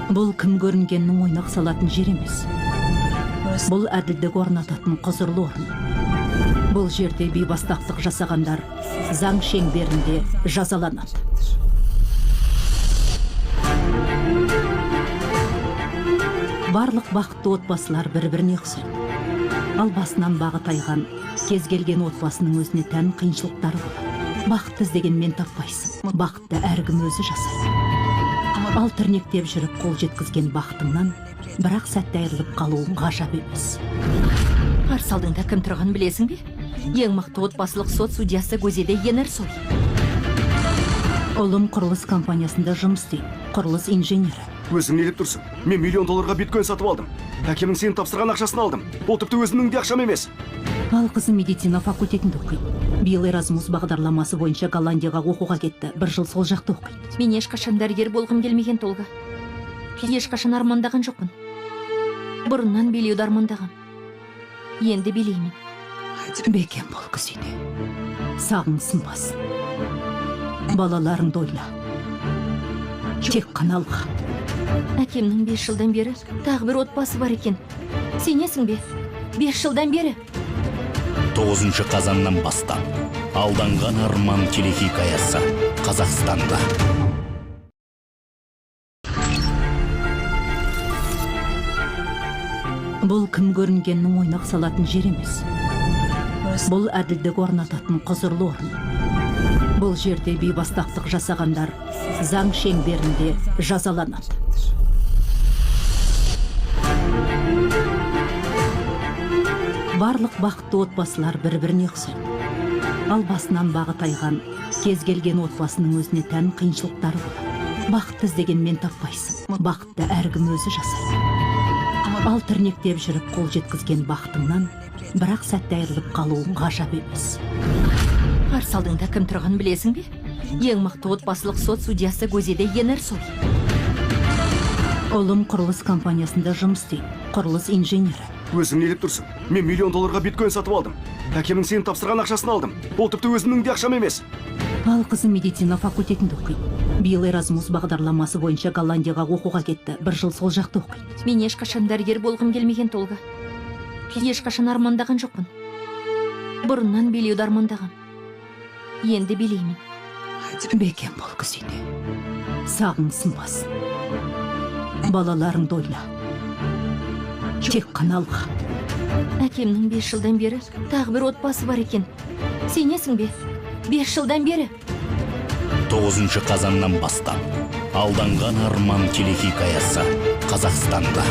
Бұл кім көрінгеннің ойнақ салатын жер емес. Бұл әділдік орнататын құзырлы орын. Бұл жерде бейбастақтық жасағандар заң шеңберінде жазаланады. Барлық бақытты отбасылар бір-біріне ұқсайды. Ал басынан бағы тайған кез келген отбасының өзіне тән қиыншылықтары болады. Бақытты іздегенмен таппайсың. Бақытты әркім өзі жасайды. Ал тірнектеп жүріп қол жеткізген бақытыңнан бірақ сәтте айырылып қалуың ғажап емес. Қарсы алдыңда кім тұрғанын білесің бе? Ең мықты отбасылық сот судьясы Гозеде Енерсой. Ұлым құрылыс компаниясында жұмыс істейді. Құрылыс инженері. Өзің нелеп тұрсың? Мен миллион долларға биткоин сатып алдым. Әкемнің сен тапсырған ақшасын алдым. Ол тіпті өзімнің де ақшам емес. Ал қызым медицина факультетінде оқиды. Биыл Эразмус бағдарламасы бойынша Голландияға оқуға кетті. Бір жыл сол жақта оқиды. Мен ешқашан дәрігер болғым келмеген, Толга. Ешқашан армандаған жоқпын. Бұрыннан билеуді армандағам. Енді билеймін. Бекем бол, Күзиде. Сағың сынбасын. Балаларыңды ойла. Тек қана алға. Әкемнің 5 жылдан бері тағы бір отбасы бар екен. Сенесің бе? 5 жылдан бері. 9 қазаннан бастап «Алданған арман» телехикаясы Қазақстанда. Бұл кім көрінгеннің ойнақ салатын жер емес. Бұл әділдік орнататын құзырлы орын. Бұл жерде бейбастақтық жасағандар заң шеңберінде жазаланады. Барлық бақытты отбасылар бір-біріне ұқсайды. Ал басынан бағы тайған кез келген отбасының өзіне тән қиыншылықтары болады. Бақытты іздегенмен таппайсың. Бақытты әркім өзі жасайды. Ал тірнектеп жүріп қол жеткізген бақытыңнан бірақ сәтте айырылып қалуың ғажап емес. Қарсы алдыңда кім тұрғанын білесің бе? Ең мықты отбасылық сот судьясы Гозеде Енерсой. Ұлым құрылыс компаниясында жұмыс істейді. Құрылыс инженері. Өзің нелеп тұрсың? Мен миллион долларға биткоин сатып алдым. Әкемнің сен тапсырған ақшасын алдым. Ол тіпті өзімнің де ақшам емес. Ал қызым медицина факультетінде оқиды. Биыл Эразмус бағдарламасы бойынша Голландияға оқуға кетті. Бір жыл сол жақта оқиды. Мен ешқашан дәрігер болғым келмеген, Толга. Ешқашан армандаған жоқпын. Бұрыннан билеуді армандағам. Енді билеймін. Бекем бол, Күзиде. Сағың сынбасын. Балаларыңды ойла. Тек қана алға. Әкемнің 5 жылдан бері тағы бір отбасы бар екен. Сенесің бе? 5 жылдан бері. 9 қазаннан бастап «Алданған арман» телехикаясы Қазақстанда.